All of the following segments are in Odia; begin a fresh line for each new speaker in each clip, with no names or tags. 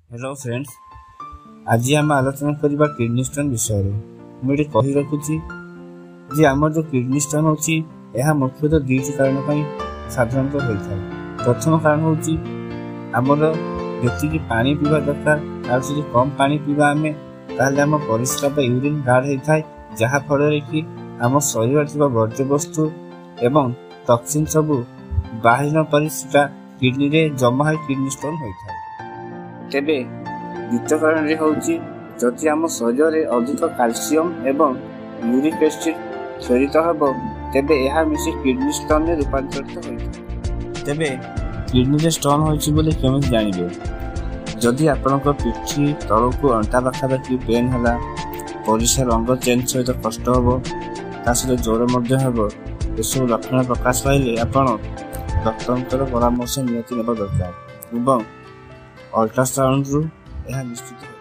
ହ୍ୟାଲୋ ଫ୍ରେଣ୍ଡସ୍, ଆଜି ଆମେ ଆଲୋଚନା କରିବା କିଡ଼ନୀ ଷ୍ଟୋନ୍ ବିଷୟରେ। ମୁଁ ଏଠି କହି ରଖୁଛି ଯେ ଆମର ଯେଉଁ କିଡ଼ନୀ ଷ୍ଟୋନ୍ ହେଉଛି, ଏହା ମୁଖ୍ୟତଃ ଦୁଇଟି କାରଣ ପାଇଁ ସାଧାରଣତଃ ହୋଇଥାଏ। ପ୍ରଥମ କାରଣ ହେଉଛି, ଆମର ଯେତିକି ପାଣି ପିଇବା ଦରକାର ତାର ଯଦି କମ୍ ପାଣି ପିଇବା ଆମେ, ତାହେଲେ ଆମ ପରିସ୍ରା ବା ୟୁରିନ୍ ଗାଢ଼ ହେଇଥାଏ, ଯାହାଫଳରେ କି ଆମ ଶରୀରରେ ଥିବା ବର୍ଜ୍ୟବସ୍ତୁ ଏବଂ ଟକ୍ସିନ୍ ସବୁ ବାହାରି ନପାରି ସେଟା କିଡ଼ନୀରେ ଜମା ହୋଇ କିଡ଼ନୀ ଷ୍ଟୋନ୍ ହୋଇଥାଏ। ତେବେ ଦ୍ୱିତୀୟ କାରଣଟି ହେଉଛି, ଯଦି ଆମ ଶରୀରରେ ଅଧିକ କାଲସିୟମ ଏବଂ ୟୁରିକ୍ ଏସିଡ୍ କ୍ଷରିତ ହେବ, ତେବେ ଏହା ମିଶି କିଡ଼ନୀ ଷ୍ଟୋନରେ ରୂପାନ୍ତରିତ ହୋଇଥାଏ। ତେବେ କିଡ଼ନୀରେ ଷ୍ଟୋନ୍ ହୋଇଛି ବୋଲି କେମିତି ଜାଣିବେ? ଯଦି ଆପଣଙ୍କ ପିଠି ତଳକୁ ଅଣ୍ଟା ପାଖାପାଖି ପେନ୍ ହେଲା, ପରିସ୍ରା ରଙ୍ଗ ଚେଞ୍ଜ ସହିତ କଷ୍ଟ ହେବ, ତା ସହିତ ଜ୍ୱର ମଧ୍ୟ ହେବ, ଏସବୁ ଲକ୍ଷଣ ପ୍ରକାଶ ପାଇଲେ ଆପଣ ଡକ୍ଟରଙ୍କର ପରାମର୍ଶ ନିହାତି ନେବା ଦରକାର ଏବଂ ଅଲ୍ଟ୍ରାସାଉଣ୍ଡରୁ ଏହା ନିଶ୍ଚିତ ହେବ।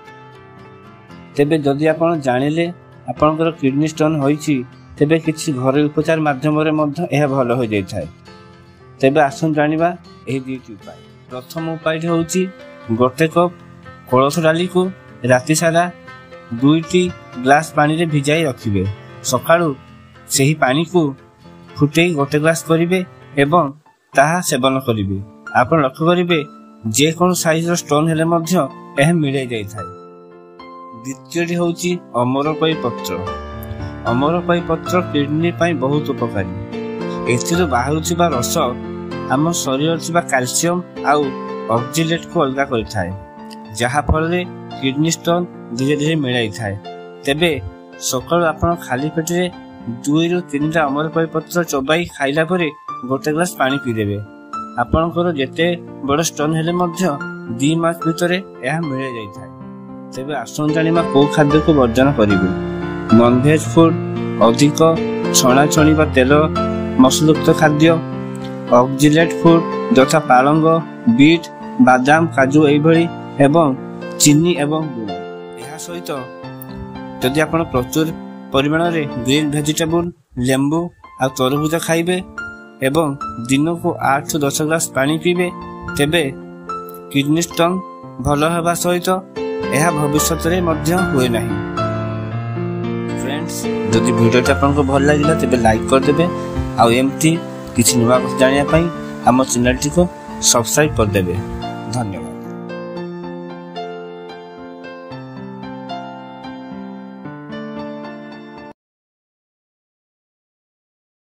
ତେବେ ଯଦି ଆପଣ ଜାଣିଲେ ଆପଣଙ୍କର କିଡ଼ନୀ ଷ୍ଟୋନ୍ ହୋଇଛି, ତେବେ କିଛି ଘରୋଇ ଉପଚାର ମାଧ୍ୟମରେ ମଧ୍ୟ ଏହା ଭଲ ହୋଇଯାଇଥାଏ। ତେବେ ଆସନ୍ତୁ ଜାଣିବା ଏହି ଦୁଇଟି ଉପାୟ। ପ୍ରଥମ ଉପାୟଟି ହେଉଛି, ଗୋଟେ କପ୍ କୋଳଥ ଡାଲିକୁ ରାତି ସାରା 2ଟି ଗ୍ଲାସ୍ ପାଣିରେ ଭିଜାଇ ରଖିବେ। ସକାଳୁ ସେହି ପାଣିକୁ ଫୁଟେଇ ଗୋଟେ ଗ୍ଲାସ୍ କରିବେ ଏବଂ ତାହା ସେବନ କରିବେ। ଆପଣ ଲକ୍ଷ୍ୟ କରିବେ, ଯେକୌଣସି ସାଇଜର ଷ୍ଟୋନ୍ ହେଲେ ମଧ୍ୟ ଏହା ମିଳାଇ ଯାଇଥାଏ। ଦ୍ୱିତୀୟଟି ହେଉଛି ଅମରକୋଇ ପତ୍ର। ଅମରକୋଇ ପତ୍ର କିଡ଼ନୀ ପାଇଁ ବହୁତ ଉପକାରୀ। ଏଥିରୁ ବାହାରୁଥିବା ରସ ଆମ ଶରୀରରେ ଥିବା କାଲସିୟମ ଆଉ ଅକ୍ଜିଲେଟକୁ ଅଲଗା କରିଥାଏ, ଯାହାଫଳରେ କିଡ଼ନୀ ଷ୍ଟୋନ୍ ଧୀରେ ଧୀରେ ମିଳାଇଥାଏ। ତେବେ ସକାଳୁ ଆପଣ ଖାଲି ପେଟରେ 2ରୁ 3ଟା ଅମରକୋଇ ପତ୍ର ଚୋବାଇ ଖାଇଲା ପରେ ଗୋଟେ ଗ୍ଲାସ୍ ପାଣି ପିଇଦେବେ। ଆପଣଙ୍କର ଯେତେ ବଡ଼ ଷ୍ଟୋନ୍ ହେଲେ ମଧ୍ୟ 2 ମାସ ଭିତରେ ଏହା ମିଳାଇ ଯାଇଥାଏ। ତେବେ ଆସନ୍ତୁ ଜାଣିବା କେଉଁ ଖାଦ୍ୟକୁ ବର୍ଜନ କରିବେ। ନନଭେଜ୍ ଫୁଡ୍, ଅଧିକ ଛଣାଛଣି ବା ତେଲ ମସଲାଯୁକ୍ତ ଖାଦ୍ୟ, ଅକ୍ଜିଲେଟ୍ ଫୁଡ୍ ଯଥା ପାଳଙ୍ଗ, ବିଟ୍, ବାଦାମ, କାଜୁ ଏଇଭଳି, ଏବଂ ଚିନି ଏବଂ ଲୁଣ। ଏହା ସହିତ ଯଦି ଆପଣ ପ୍ରଚୁର ପରିମାଣରେ ଗ୍ରୀନ୍ ଭେଜିଟେବୁଲ୍, ଲେମ୍ବୁ ଆଉ ତରଭୁଜ ଖାଇବେ ଏବଂ ଦିନକୁ 8ରୁ 10 ଗ୍ଲାସ୍ ପାଣି ପିଇବେ, ତେବେ କିଡ଼ନୀ ଷ୍ଟୋନ୍ ଭଲ ହେବା ସହିତ ଏହା ଭବିଷ୍ୟତରେ ମଧ୍ୟ ହୁଏ ନାହିଁ। ଫ୍ରେଣ୍ଡସ୍, ଯଦି ଭିଡ଼ିଓଟି ଆପଣଙ୍କୁ ଭଲ ଲାଗିଲା ତେବେ ଲାଇକ୍ କରିଦେବେ ଆଉ ଏମିତି କିଛି ନୂଆ କଥା ଜାଣିବା ପାଇଁ ଆମ ଚ୍ୟାନେଲଟିକୁ ସବସ୍କ୍ରାଇବ୍ କରିଦେବେ। ଧନ୍ୟବାଦ।